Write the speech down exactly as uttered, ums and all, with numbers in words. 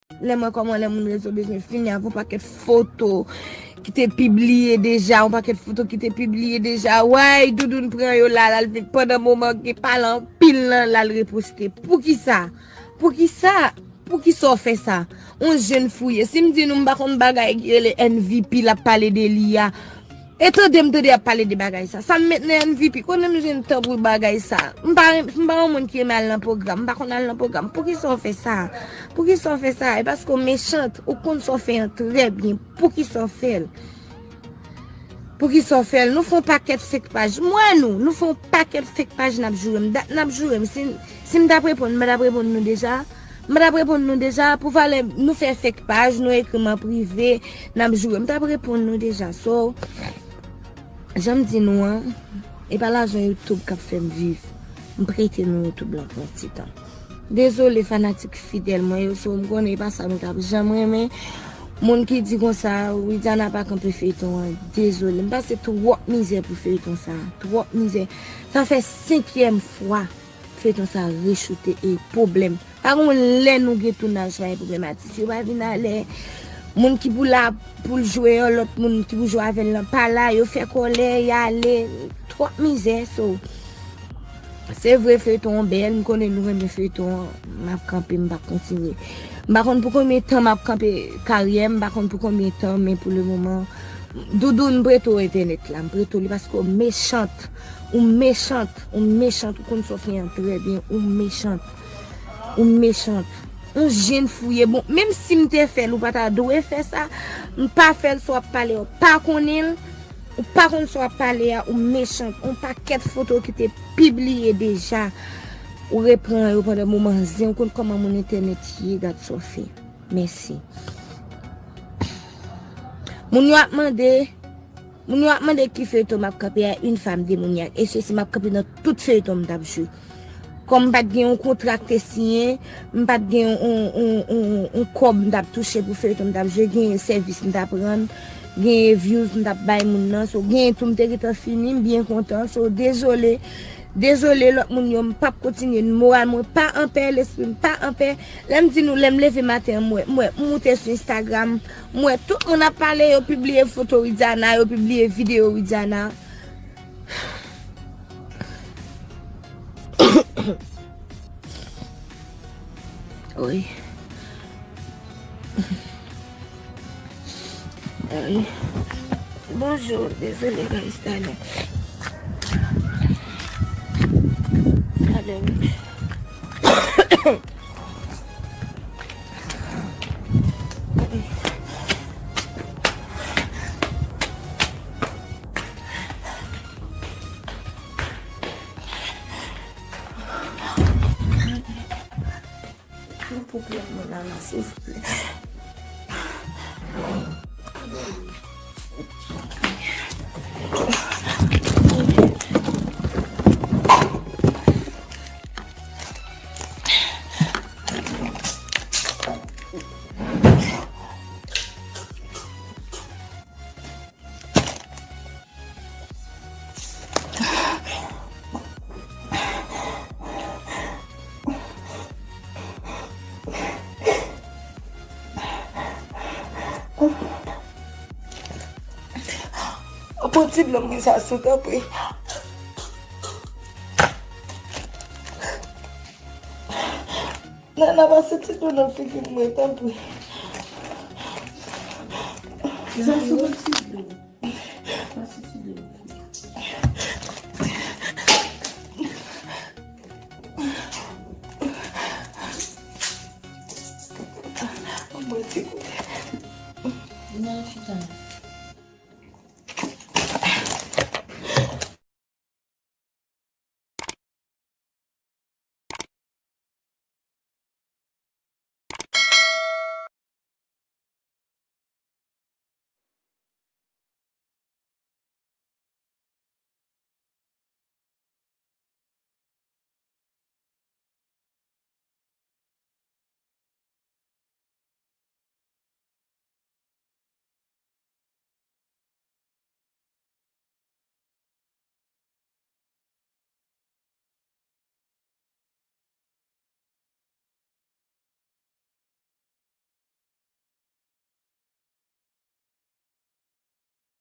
Lè m wè kòman lè moun rezo bezwen fini avè yon pakèt foto ki te pibliye deja, yon pakèt foto ki te pibliye deja. Way, Doudoun pran yo la, l al vin pandan moman gen pale anpil lan, l al reposte. Poukisa? Poukisa? Poukisa w fè sa? On jèn fouye. Si m di nou m pa konn bagay ki rele M V P l ap pale de li a. E tande m tande y ap pale de bagay sa. Sa m met nan M V P? Konnen m jwenn tan pou bagay sa. M pa, m pa yon moun ki renmen al nan pwogram. M pa konn al nan pwogram. Poukisa w fè sa? Poukisa w fè sa? E paske w mechant. Ou konn sa w fè an trè byen. Poukisa w fè l? Poukisa w fè l? Nou fè yon pakèt fake paj. M wè nou. Nou fè yon pakèt fake paj n ap joure m. Dat n ap joure m. Si, si m t ap reponn, m pa t ap reponn nou deja. M pa t ap reponn nou deja. Pou valè nou fè fake paj, nou ekri m an prive, n ap joure. M t ap reponn nou deja. So, jan m di nou an, e pa lajan YouTube k ap fè m viv. M prete nou YouTube lan pou yon ti tan. Dezole fanatik fidèl mwen yo, so m konnen e pa sa nou t ap janm renmen. Moun ki di konsa, Widiana pa kanpe feyton an, dezole. M pase twòp mizè pou feyton sa, twòp mizè. Sa fè senkyèm fwa feyton sa rechoute e pwoblèm. Pa gon lè nou gen tounaj pa gen pwoblèm atis yo pa vin alè. Moun ki pou la pou l jwe an, lòt moun ki pou jwe avè l lan pa la, yo fè kòlè, y ale. Twòp mizè, so. Se vre feyton an bèl, m konnen nou renmen feyton an, m ap kanpe, m p ap kontinye. M pa konn pou konbyen tan m ap kanpe karyè m, m pa konn pou konbyen tan, men pou le moman, Doudou, m prete w entènèt la, m prete w li paske w mechant, ou mechant, ou mechant, ou konn sa w fè an trè byen, ou mechant, ou mechant. On jèn fouye, bon, menm si m te fè l, ou pa ta dwe fè sa, m pa fè l, sa w ap pale a, w pa konnen l, ou pa konn sa w ap pale a, ou mechant, on pakèt foto ki te pibliye deja, ou repran yo pandan moman zen, ou konn kòman moun entènèt ye, gad sa w fè. Mèsi. Moun yo ap mande, moun yo ap mande ki feyton m ap kanpe a, une femme démoniaque. E se si m ap kanpe nan tout feyton m t ap jwe. Kòm m pa t gen yon kontra k te siyen, m pa t gen yon, yon, yon, yon, yon kòb m t ap touche pou feyton m t ap jwe, gen sèvis m t ap rann, gen views m t ap bay moun nan. So, gen tou m te gentan fini, m byen kontan. So, dezole. Dezole lòt moun yo, m p ap kontinye. Moral mwen pa anpè, lespri m pa anpè. Lè m di nou, lè m leve maten an, m wè, m wè, m moute sou Instagram, m wè tout moun ap pale, yo pibliye foto Widiana, yo pibliye videyo Widiana. Wi. Ay. Bonjou, dezole guys, talè. Talè, wi. Yon pwoblèm mwen la, la, silvouplè. Pran ti dlo mwen sa sou, tanpri. Nana, pase ti dlo nan figi mwen, tanpri. Sa sou ti dlo.